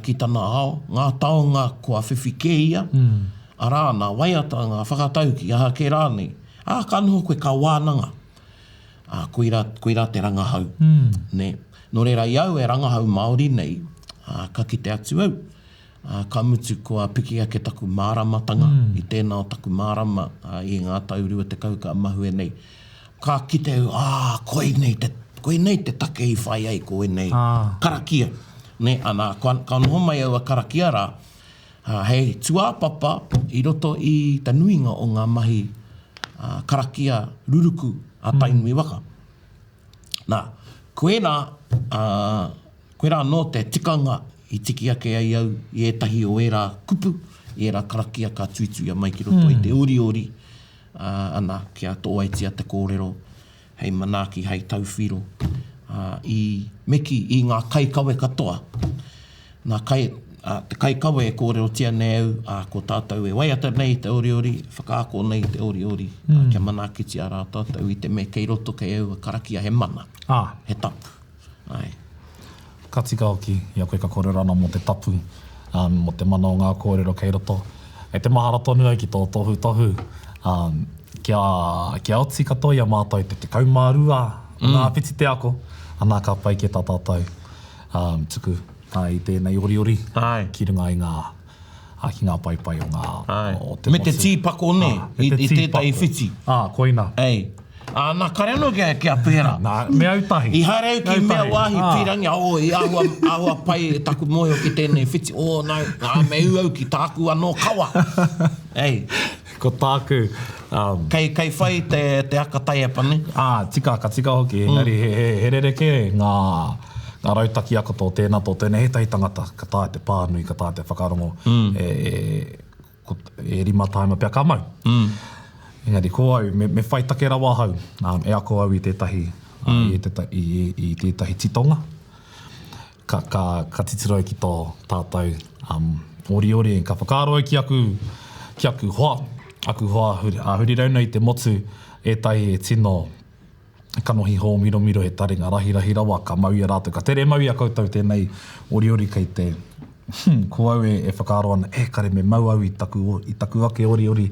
ki tana ao, ngā taonga kua whiwhi kē ia, arā, ngā waiata, ngā whakatauki, aha kē rānei. Ā, ka noho koe ka wānanga. Ā, koirā, koirā te rangahau. Nē. Nō reira, i au e rangahau Māori nei, ā, ka kite atu au, Ā, ka mutu kua piki ake taku māramatanga i tēnā o taku mārama i ngā tau 20 ka mahue nei. Ka kite au, ā, koinei te, koinei te take i whai ai ko ēnei karakia. Nē, ana, ka, ka noho mai aua karakia rā, Hei tūāpapa i roto i te nuinga o ngā mahi karakia ruruku a Tainui waka. Nā, koirā, koirā anō te tikanga i tiki ake ai au i ētahi o ērā kupu, i ērā karakia ka tuituia mai ki roto i te oriori, ana, kia tōaitia te kōrero hei manaaki, hei tauwhiro, ā, i, me kī, i ngā kaikawe katoa. Nā kai, ā, te kaikawe e kōrerotia nei au, ā, ko tātou e waiata nei i te oriori, whakaako nei i te oriori, ā, kia manaakitia rā tātou i te mea kei roto kei aua karakia he mana, Ā. he tapu. Āe. Ka tika hoki i a koe ka kōrero ana mō te tapu, ā, mō te mana o ngā kōrero kei roto. E te mahara tonu au ki tō tohutohu, ā, kia, kia oti katoa i a mātou te 12 o ngā whiti te ako, anā ka pai kē tā tātou, ā, tuku, ā, i tēnei oriori ki runga i ngā, ā, ki ngā paepae o ngā, o te Me te motu. tīpako nē, Ā, me i, te i tētahi tīpako. whiti. Ā, koina. Ei. Ā, nā, kare anō kia, kia pērā. Nā, me au tahi. I haere au ki mea wāhi Ā. pīrangi, ō, i āhua, āhua pai taku mōhio ki tēnei whiti, ō, nau, ā, me ū au ki tāku anō kawa. Ei. Ko tāku, um. Kei, kei whai te, te aka taiapa, nē? Ā, tika, ka tika hoki, engari he, he, he rerekē ngā, ngā rautaki ako tō tēnā, tō tēnā, ētahi tangata ka taea te pānui, ka taea te whakarongo, e, e, ko, e rima tāima pea ka mau. Engari ko au, me, me whai take rawa ahau, ā, e ako au i tētahi, ā, i tētahi, i, i, i tētahi titonga. Ka, ka, ka titiro au ki tō tātou, um, oriori, ka whakaaro au ki aku, ki aku hoa, aku hoa huri, ā, huri rauna i te motu, ētahi e tino kanohi hōmiromiro, he taringa rahirahi rawa, ka mau i a rātou, ka tere mau i a koutou tēnei oriori kei te, hmm, ko au e, e whakaaro ana, e kare me mau au i taku, i taku ake oriori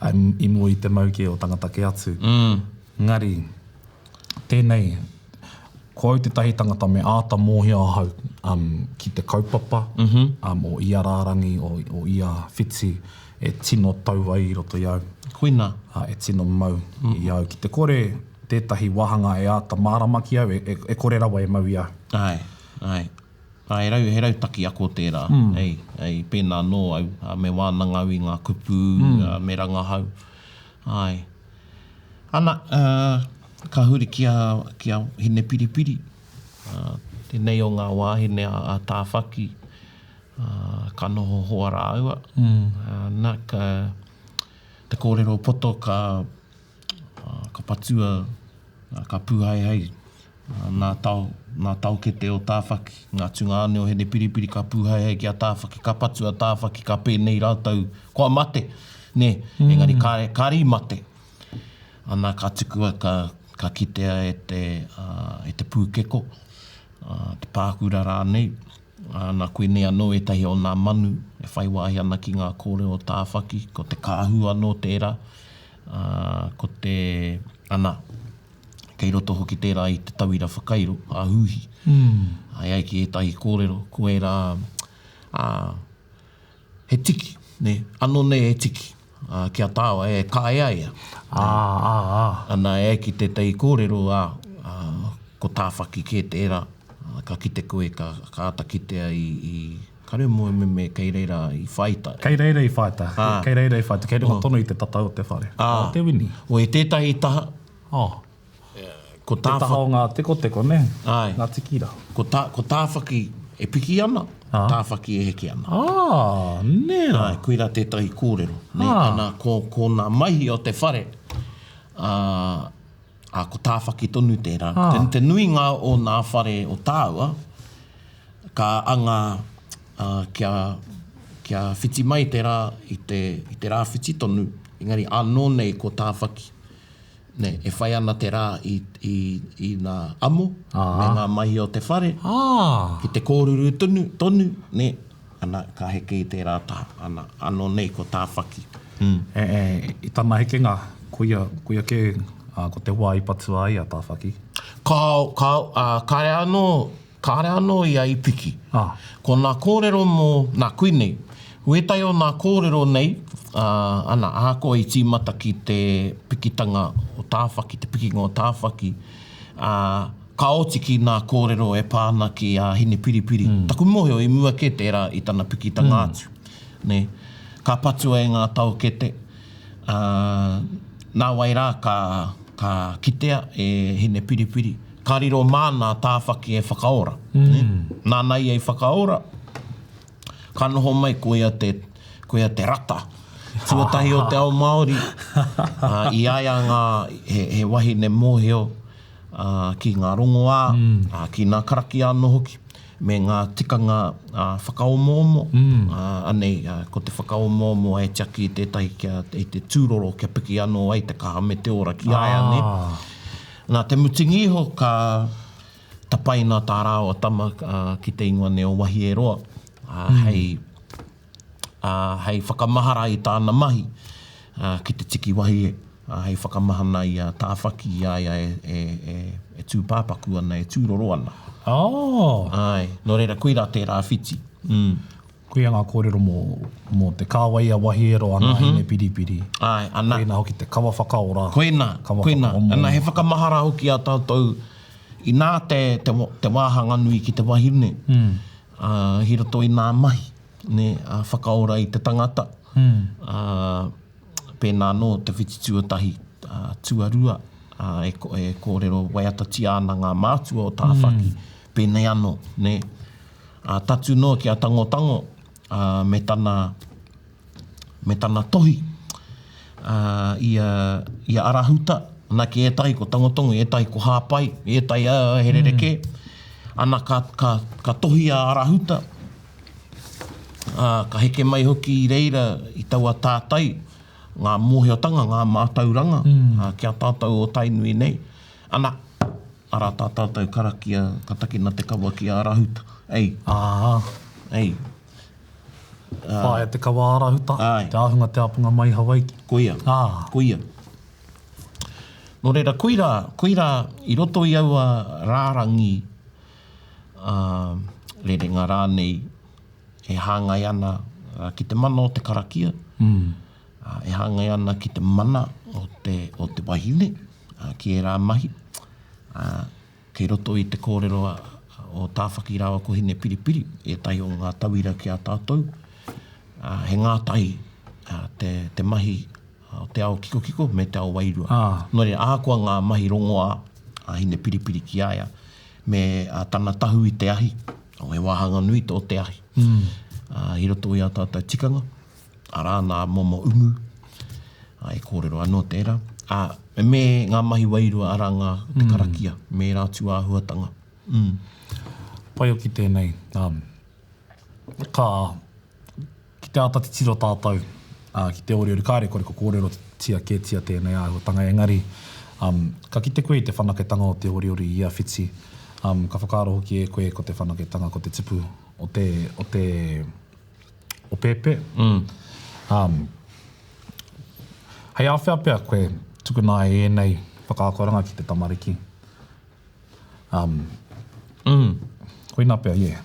i mua i te mau kē o tangata kē atu. Mm. Engari, tēnei, ko au tētahi tangata me āta mōhio ahau um, ki te kaupapa mm -hmm. um, o ia rārangi, o, o ia whiti e tino tau ai i roto i au. Koina. Uh, e tino mau mm. i au. Ki te kore tētahi wāhanga e āta mārama ki au, e, e, e kore rawa e mau i au. Ai, ai. Ai, he, rau, he rautaki ako tērā. Mm. Ei, ei, pēnā nō au, me wānanga au i ngā kupu, mm. me rangahau. Ai. Ana, ka huri ki a, ki a Hinepiripiri, tēnei o ngā wāhine a, a Tāwhaki, ka noho hoa rāua. Ana, ka, te kōrero poto ka, ka patua, ka pūhaehae nā tao, nā taokete o Tāwhaki, ngā tungāne o Hinepiripiri ka pūhaehae ki a Tāwhaki, ka patua Tāwhaki, ka pēnei rātou, kua mate, nē, engari kāre, kāre i mate. Ana ka tukua ka, ka kitea e te, e te pūkeko, te pākura rānei, ana koinei anō ētahi o nā manu e whai wāhi ana ki ngā kōrero tāwhaki, ko te kāhu anō tērā, ko te, ana, kei roto hoki tērā i te tauira whakairo, a Hūhi. E ai ki ētahi kōrero, ko ērā, ā, he tiki, nē, anō nei he tiki, ā, ki a tāua e kāea ia. Ā, ā, ā. Ana, e ai ki tētahi kōrero, ā, ā, ko Tāwhaki kē tērā, ā, ka kite koe, ka, ka āta kitea i, i, ka reo mōememe kei reira i Whaita. Kei reira i Whaita, kei reira i Whaita, kei runga tonu i te tatau o te whare, Ā, o Te Wini. O, i tētahi taha, Oh. Ko Te taha o ngā tekoteko, nē? Āe. Ngā tikira. Ko, tā, ko Tāwhaki e piki ana, Ā. Tāwhaki e heke ana. Ā, nē rā. Āe, koirā tētahi kōrero. Nē, Ā. ana, ko, ko nā maihi o te whare, ā, ā, ko Tāwhaki tonu tērā. Ā. Te, te nuinga o nā whare o tāua, ka anga, ā, kia, kia whiti mai te rā i te, i te rāwhiti tonu, engari ānō nei ko Tāwhaki. Nē, e whai ana te rā i, i, i nā amo me ngā maihi o te whare, ki te kōruru tonu, tonu, nē, ana, ka heke i tērā taha, ana, anō nei ko Tāwhaki. Mm. E, e, i tana hekenga, koia, koia kē, ā, ko te wā i patua ai a Tāwhaki. Kāo, kāo, ā, kāre anō, Kāre anō ia i piki. Ah. Ko nā kōrero mō, nā koinei, wētahi o nā kōrero nei, ā, ana, ahakoa i tīmata ki te pikitanga o Tāwhaki, te pikinga o Tāwhaki, ā, ka oti ki nā kōrero e pā ana ki a Hinepiripiri. Taku mōhio i mua kē tērā i tana pikitanga atu. Nē. Ka patua e ngā taokete, ā, nāwai rā ka, ka kitea e Hinepiripiri, ka riro māna a Tāwhaki e whakaora. Nē. Nāna ia i whakaora, ka noho mai koia te, koia te rata tuatahi o te ao Māori, ā, i a ia ngā, he, he wahine mōhio, ā, ki ngā rongoā, ā, ki ngā karakia anō hoki, me ngā tikanga whakaomoomo, ā, anei, ko te whakaomoomo hei tiaki i tētahi kia, i te tūroro kia piki anō ai te kaha me te ora ki a ia, nē. Nā te mutunga iho ka tapaina tā rāua tama ki te ingoa nei o Wahieroa, ā, hei, ā, hei whakamahara i tāna mahi, ā, ki te tiki wahie, ā, hei whakamahana i a Tāwhaki i a ia e, e, e, e tūpāpaku ana, e tūroro ana. Oh! Āe, nō reira, koirā tērā whiti. Mm. Koia ngā kōrero mō, mō te kāwai a Wahieroa nā Hinepiripiri. Āe, ana. Koinā hoki te kawa whakaora. Koinā, kawa koinā. whakaomoomo. Ana, he whakamahara hoki a tātou, inā te, te, te wāhanga nui ki te wahine, mm. ā, i roto i nā mahi, nē, ā, whakaora i te tangata, ā, pēnā anō te whiti tuatahi, ā, tuarua, ā, e, e kōrero waiatatia ana ngā mātua o Tāwhaki, pēnei anō, nē. Ā, tatū noa ki a Tangotango, ā, me tana, me tana tohi, ā, i a, i a Arahuta, ana ki ētahi ko Tangotango, i ētahi ko Hāpai, i ētahi, ā, he rerekē. Ana ka, ka, ka tohi a Arahuta, ā, ka heke mai hoki i reira i taua tātai ngā mōhiotanga, ngā mātauranga, ā, ki a tātou o Tainui nei. Ana, arā tā tātou karakia, ka takina te kawa ki a Arahuta. Ei. Ā. Ei. Whāia te kawa ārahuta, te ahunga te aponga mai Hawaiki. Koia, koia. Nō reira, koirā, koirā i roto i aua rārangi, ā, rerenga rānei e hāngai ana ki te mana o te karakia, ā, e hāngai ana ki te mana o te, o te wahine, ā, ki ērā mahi, ā, Kei roto i te kōrero o Tāwhaki rāua ko Hinepiripiri ētahi o ngā tauira ki a tātou, he ngātahi te, te mahi o te ao kikokiko me te ao wairua. Nō reira, ahakoa ngā mahi rongoā a Hinepiripiri ki a ia, me tana tahu i te ahi, oh, he wāhanga nui tō te ahi, i roto i ā tātou tikanga. Arā nā momo umu, ā, e kōrero anō tērā. Ā, me ngā mahi wairua, arā ngā, te karakia, me ērā tūāhuatanga. Mm. Pai hoki tēnei. Um, ka, ki te āta titiro tātou, ā, ki te oriori, kāre kore ko kōrerotia kētia tēnei āhuatanga, engari, um, ka kite koe i te whanaketanga o te oriori i ia whiti, um, ka whakaaro hoki e koe ko te whanaketanga, ko te tupu o te, o te, o Pēpē. Um, hei āwhea pea koe tukuna ai ēnei whakaakoranga ki te tamariki. Um, mm. Koina pea, yeah.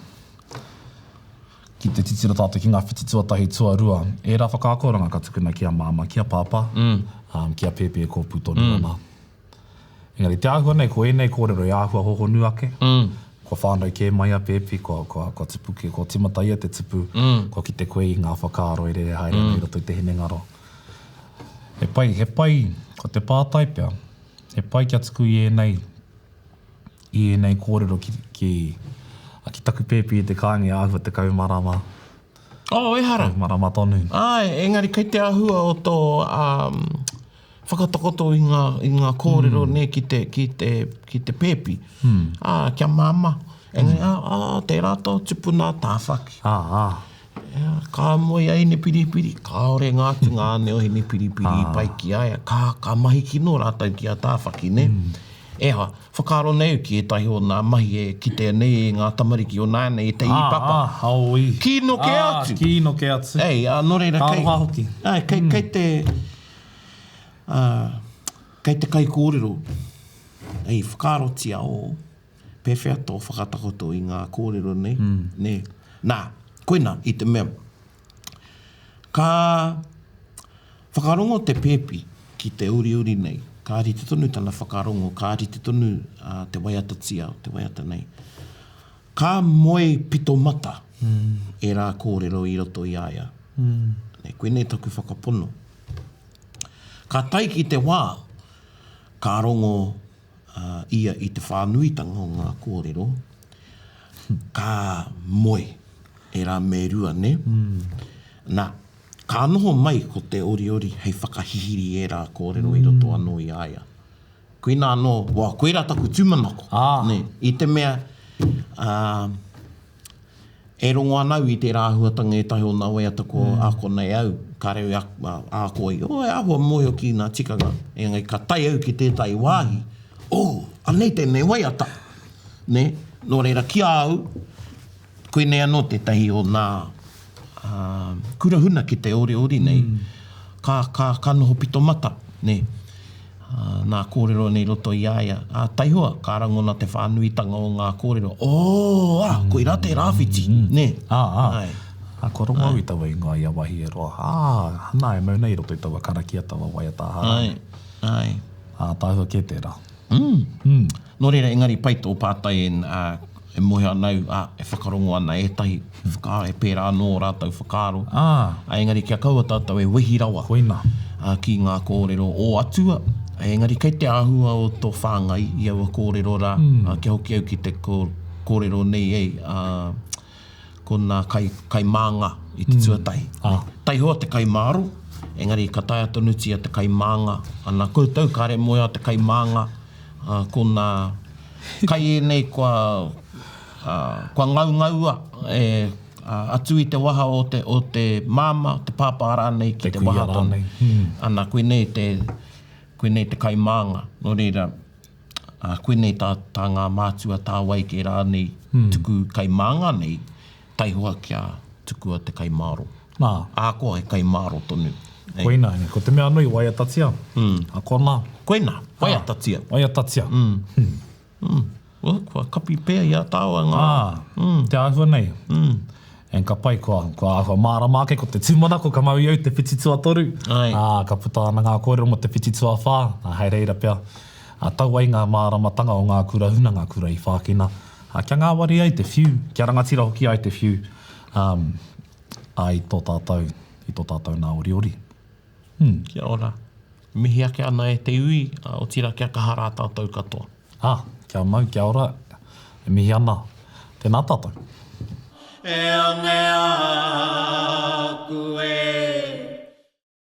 Ki te titiro tātou ki ngā whiti tuatahi, tuarua, ērā whakaakoranga ka tukuna ki a māmā, ki a pāpā, mm. um, ki a pēpē e kōpū tonu mm. ana. Engari, te āhua nei, ko ēnei kōrero i āhua hohonu ake. Kua whānau kē mai a pēpi, kua, kua, kua tupu kē, kua tīmata ia te tupu, kua kite koe i ngā whakaaro e rere haere ana i roto i te hinengaro. He pai, he pai, ko te pātai pea, he pai kia tuku i ēnei, i ēnei kōrero ki, ki, ki taku pēpi i te kāinga i āhua 10 marama. Oh, ehara. 10 marama tonu. Āe, engari kei te āhua o tō, um, whakatakoto i ngā, i ngā kōrero mm. nē ki te, ki te, ki te pēpi. Mm. Ā, kia māmā. Engari, mm. ā, ā, tērā tō tupuna tāwhaki. Ā, ā. Ea, ka moe a Hinepiripiri, kāore ngā tungāne o Hinepiripiri i pai ki a ia, ka, ka mahi kino rātou ki a Tāwhaki, nē? Mm. Ea, whakaaro nei au ki ētahi o nā mahi e kitea nei e ngā tamariki o nāianei e te īpapa. Ā, ā, oi. Kino kē atu. Ā, kino kē atu. Ei, ā, nō reira, kei... Ka aroha hoki. Āe, kei, mm. kei te... Ā, kei te kaikōrero, hei whakaarotia ō, pēwhea tō whakatakoto i ngā kōrero nei, nē. Nā, koinā, i te mea, ka whakarongo te pēpi ki te uriuri nei, ka rite tonu tana whakarongo, ka rite tonu te waiatatia o te waiata nei. Ka moe pito mata ērā kōrero i roto i a ia. Nei, koinei taku whakapono. Ka tae ki te wā, ka rongo ia i te whānuitanga o ngā kōrero, ka moe ērā me rua, nē? Nā, ka noho mai ko te oriori hei whakahihiri ērā kōrero i roto anō i a ia. Koinā anō, wā, koirā taku tūmanako, nē, i te mea, ā, E rongo ana au i tērā āhuatanga ētahi o nā waiata kua ākona e au, kāre au i āko ai, oh, e āhua mōhio ki ngā tikanga, engari ka tae au ki tētahi wāhi, oh, anei tēnei waiata! Nē? Nō reira, ki a au, koinei anō tētahi o nā kura huna ki te oriori nei, ka, ka, ka noho pito mata, nē? Nā kōrero nei roto i a ia, ā, taihoa, ka rangona te whānuitanga o ngā kōrero, oh, ā, koirā te rāwhiti, nē? Ā, ā. Āe. Ā, kua rongo au i taua ingoa i a Wahieroa. Ā, nā, e mau nei i roto i taua karakia, taua waiata ā. Āe, āe. Ātaahua kē tērā. Mm. Mm. Nō reira, engari pai tō pātai e, ā, e mōhio ana au, ā, e whakarongo ana ētahi whakaaro, he pērā anō ō rātou whakaaro. Ā. Ā, engari kia kaua tātou e wehi rawa. Koina. Ā, ki ngā kōrero o Atua, engari kei te āhua o tō whāngai i aua kōrero rā, ā, kia hoki au ki te kōrero nei ei, ā, ko nā kai, kai mānga i te tuatahi. Ah. Taihoa te kai māro, engari ka taea tonutia te kai mānga. Ana koutou kāre moea te kai mānga, ā, ko nā kai ēnei kua, ā, kua ngaungaua e, ā, atu i te waha o te, o te māmā, te pāpā rānei ki Te te waha kuia tonu. rānei. Hmm. Ana, koinei te, koinei te kai mānga. Nō reira, Ā, koinei tā, tā ngā mātua tā wai kē rānei tuku kai mānga nei, taihoa kia tukua te kai māro. Nā. Ahakoa he kai māro tonu. Ei. Koina, ko te mea nui, waiatatia. Akona. Koina, waiatatia. Waiatatia. Mm. Well, kua kapi pea i a tāua ngā... Ā, te āhua nei. And ka pai, kua, kua āhua mārama ake ko te tūmanako ka mau i au te whiti tuatoru. Āe. Ā, ka puta ana ngā kōrero mō te whiti tuawhā, ā, hei reira pea, ā, tau ai ngā māramatanga o ngā kura huna, ngā kura i whākina, ā, kia ngāwari ai te whiu, kia rangatira hoki ai te whiu, ā, ā, i tō tātou, i tō tātou nā oriori. Hmm. Kia ora. Mihi ake ana e te ui, ā, otirā kia kaha rā tātou katoa. Ā, kia mau, kia ora, e mihi ana. Tēnā tātou. E onge aku e.